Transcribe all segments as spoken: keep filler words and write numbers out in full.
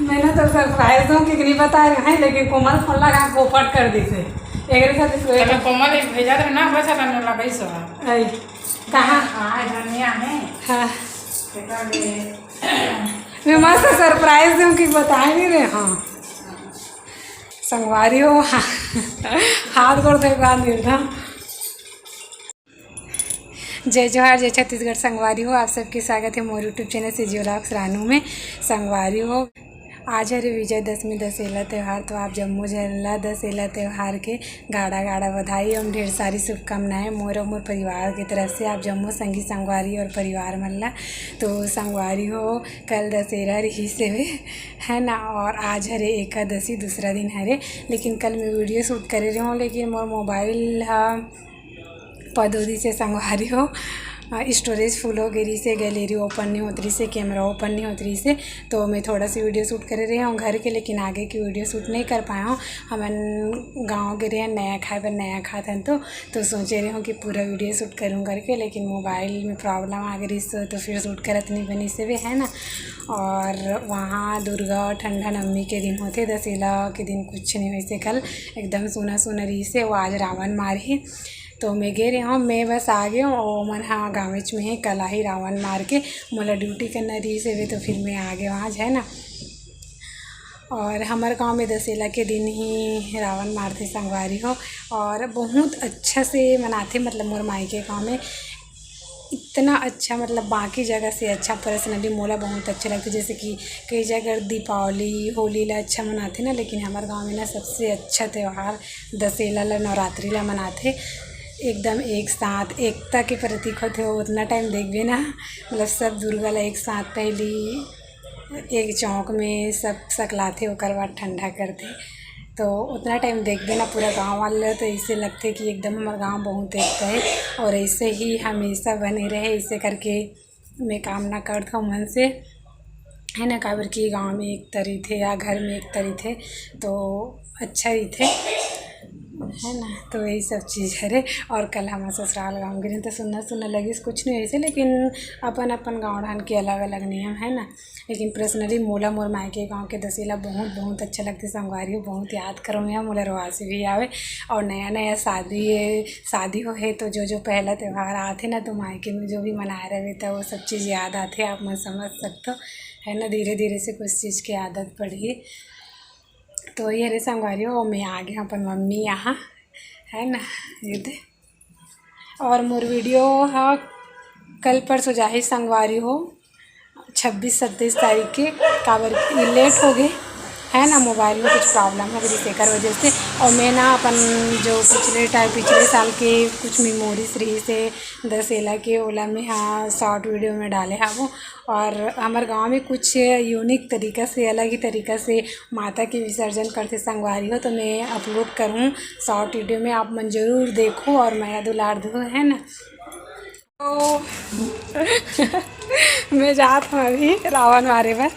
मैं ना तो सरप्राइज दूँ कि नहीं बता रहे हैं, लेकिन कोमल फोन लगा पोपट कर दी से। एकरे साथ इसको चलो, कोमल एक भेजा रहे ना, बस अपन लगाई सो। आई, कहाँ? हाँ, धनिया है। हाँ। देखा ले। मैं मस्त सरप्राइज दूँ कि बता नहीं रहे। हाँ, संगवारी हो, हाँ। हाथ गोड़ धोए के बाद निर्धन। जय जोहार, जय छत्तीसगढ़ संगवारी हो, आप सबके स्वागत है मोर YouTube चैनल से जियो व्लॉग्स रानू में। संगवारी हो, आज हरे विजयदशमी दशहरा त्यौहार, तो आप जम्मो झन ला दशहरा त्यौहार के गाड़ा गाड़ा बधाई एवं ढेर सारी शुभकामनाएं मोर और मोर परिवार की तरफ से आप जम्मो संगी संगवारी और परिवार मन ला। तो संगवारी हो, कल दशहरा रहिस हवे, है ना, और आज हरे एकादशी दूसरा दिन हरे, लेकिन कल मैं वीडियो शूट करे रहे हूँ, लेकिन मोर मोबाइल हा पदोदी से संगवारी हो, अ, स्टोरेज फुल हो गई रही से, गैलरी ओपन नहीं होत रही से, कैमरा ओपन नहीं होत रही से, तो मैं थोड़ा सा वीडियो शूट करे रहे हूँ घर के, लेकिन आगे की वीडियो शूट नहीं कर पाया हूँ। हमन गाँव गे रहे हैं नया खाए बर, नया खात हन तो, तो सोचे रहे हूँ कि पूरा वीडियो शूट करूँ करके, लेकिन मोबाइल में प्रॉब्लम आ गई रही से, तो फिर शूट करत नहीं बनी से भी, है ना। और वहाँ दुर्गा और ठंडा नवमी के दिन होते, दशहरा के दिन कुछ नहीं होइसे, कल एकदम सूना सूना रही से, वो आज रावण मार ही। तो मैं गे रहे हूँ, मैं बस आ गए हूँ, ओमन हा गाँवेच में है, कल आही रावण मार के, मोला ड्यूटी करना रहिस हवे, तो फिर मैं आ गए हूँ आज, है ना। और हमारे गांव में दशहरा के दिन ही रावण मारथे संगवारी हो, और बहुत अच्छा से मनाथे, मतलब मोर मायके गांव में इतना अच्छा, मतलब बाकी जगह से अच्छा, पर्सनली मोला बहुत अच्छा लगता है। जैसे कि कई जगह दीपावली, होली ला अच्छा मनाथे ना, लेकिन हमारे गांव में ना सबसे अच्छा त्यौहार दशहरा ला, नवरात्रि ला मनाथे। एकदम एक साथ एकता के प्रतीक होथे वो। उतना टाइम देखबे ना, मतलब सब दुर्गा ला एक साथ पहली एक चौक में सब सकलाथे, ओकर बाद ठंडा करथे। तो उतना टाइम देखबे ना पूरा गांव वाले ला, तो ऐसे लगथे कि एकदम हमार गांव बहुत एकता है और ऐसे ही हमेशा बने रहे। ऐसे करके मैं कामना करत हूँ मन से, है ना, काबर कि गांव में एकता रहिथे या घर में एकता रहिथे तो अच्छा रहिथे, है ना। तो यही सब चीज़ हरे। और कल हम ससुराल गांव गे रहेन तो सुन्ना सुन्ना लगिस, कुछ नहीं ऐसे, लेकिन अपन अपन गांव ढान के अलग अलग नियम है ना। लेकिन पर्सनली मोला मोर मायके गांव के दशहरा बहुत बहुत अच्छा लगथे संगवारी हो, बहुत याद करो मैं, मोला रोआसी भी आवे। और नया नया शादी है, शादी हो है तो जो जो पहला त्यौहार आथे ना, तो मायके में जो भी मनाए रहे तो वो सब चीज़ याद आथे, आप मन समझ सकते हो, है ना। धीरे धीरे से कुछ चीज़ की आदत पड़ही। तो ये रे संगवारी हो, मैं आ गया अपन मम्मी यहाँ, है ना। ये दे, और मोर वीडियो हा कल परसों जाही संगवारी हो, छब्बीस सत्ताईस तारीख के, काबर कि लेट हो गए, है ना, मोबाइल में कुछ प्रॉब्लम हो गई, तेकर वजह से। और मैं ना अपन जो पिछले टाइम, पिछले साल के कुछ मेमोरीज रही से दशहरा के, ओला मैं हाँ शॉर्ट वीडियो में डाले हावो। और हमारे गांव में कुछ यूनिक तरीका से, अलग ही तरीका से माता के विसर्जन करथे संगवारी हो, तो मैं अपलोड करूँ शॉर्ट वीडियो में, आप मन जरूर देखो और मया दुलार दो, है ना। तो मैं जात हूँ अभी रावण मारे बर।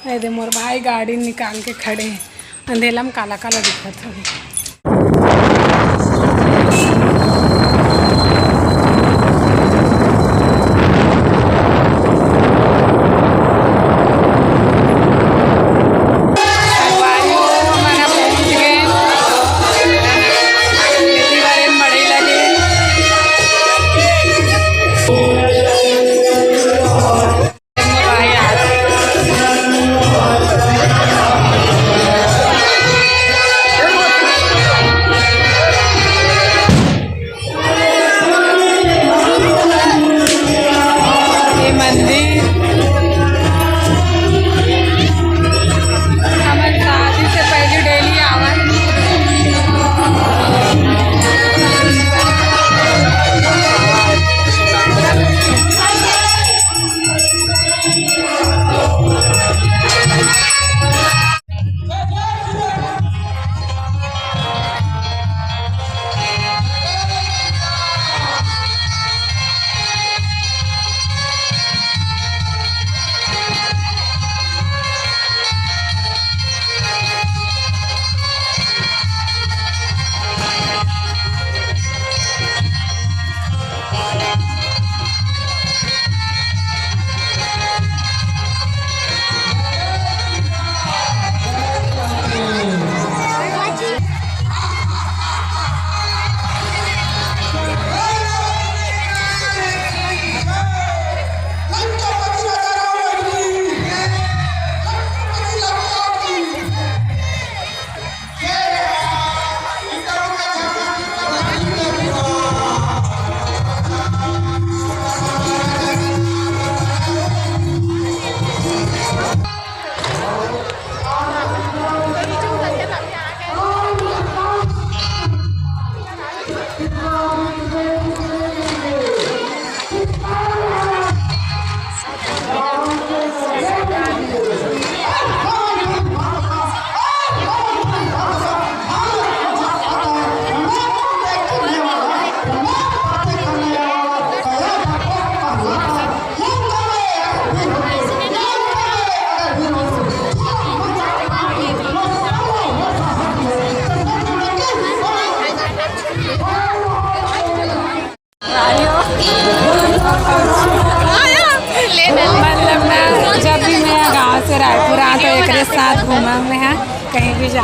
ए दे, मोर भाई गाड़ी निकाल के खड़े हैं, अंधेला में काला काला दिखत हवे।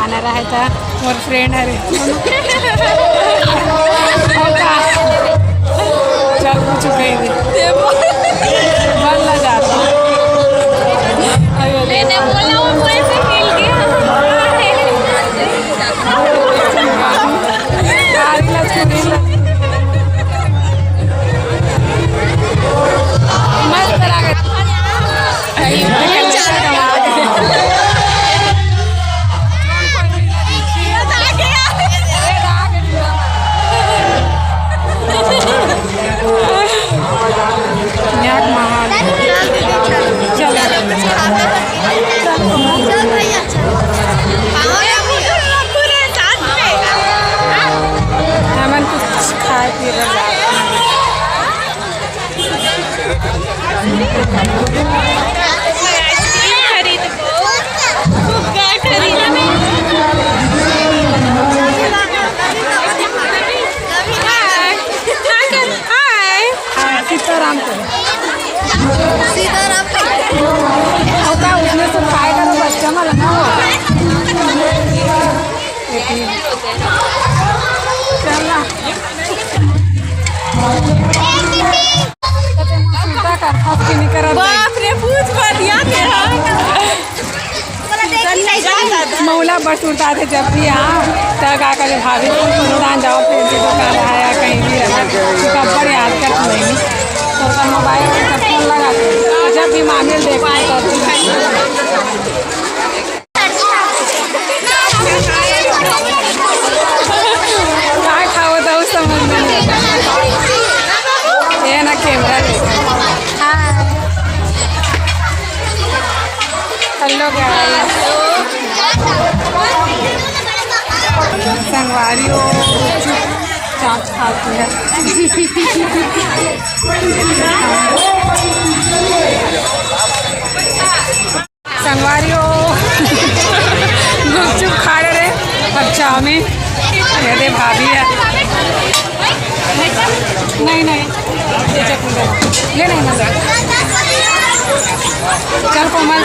ना रहे था, मोर friend हरे। चल, कुछ कही दे। बन ना जाता। अरे, अरे। मैंने बोला, वो कोई से मिल गया। आरी लचको, री लचको। मस्त लगे। हमन कुछ खाए पिए बर जात हन। आइसक्रीम खरीदबो, फुग्गा खरीदबो। हाय। हाय। हाँ, सीताराम को। सीताराम को। होता उसमें से खाएगा तो बच्चा मत ना हो। चल ना। सुता कर, अब की नहीं करत है। बाप रे, पूछ मत, या तेरा। मौला बस उठा थे जब भी, हाँ, त का करे भाभी, कोनो दान जाओ, फिर भी दुकान आया, कहीं भी रहा, तो कब पर याद कर नहीं, तो मोबाइल में सब फोन लगा दे, जब भी मामिल देखो, तब भी। काय खावत हव, समझ में नहीं। ये ना कैमरा ले। हाय। हेलो गाइस। संगवारी हो, चाट खाती है। संगवारी हो, गुपचुप खा रहे, अब चाउमीन। ये दे भाभी है। नहीं, नहीं, ये चटनी दे। ले नहीं, मत ले। चल कोमल।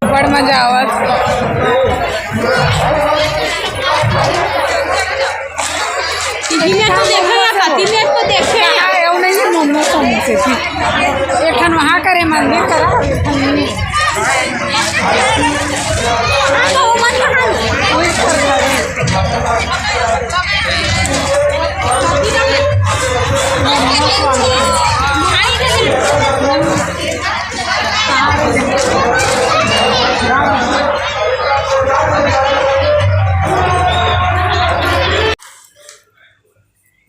बड़ मजा आवत। दीदी ने तो देखा ना, काकी ने तो देखा। हाँ, वो नहीं, मोमो समोसे थी। एक ठन वहाँ करे मंदिर करा, एक ठन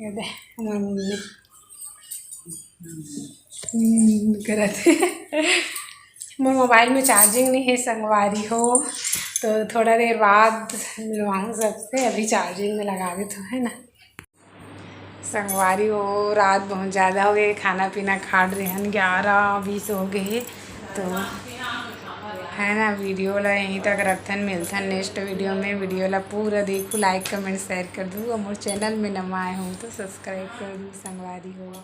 ये दे, हमार मम्मी। हम्म, करत हे। मोर मोबाइल में चार्जिंग नहीं है संगवारी हो, तो थोड़ा देर बाद मिलवाऊँ सबसे। अभी चार्जिंग में लगा देत हूँ, है ना। संगवारी हो, रात बहुत ज़्यादा हो गए, खाना पीना खा रहे हैं, ग्यारह बीस हो गए, तो है ना, वीडियो ला यहीं तक रखथन, मिलथन नेक्स्ट वीडियो में। वीडियो ला पूरा देखू, लाइक कमेंट शेयर कर दू, और मोर चैनल में नवा आए हो तो सब्सक्राइब कर दू संगवारी हो।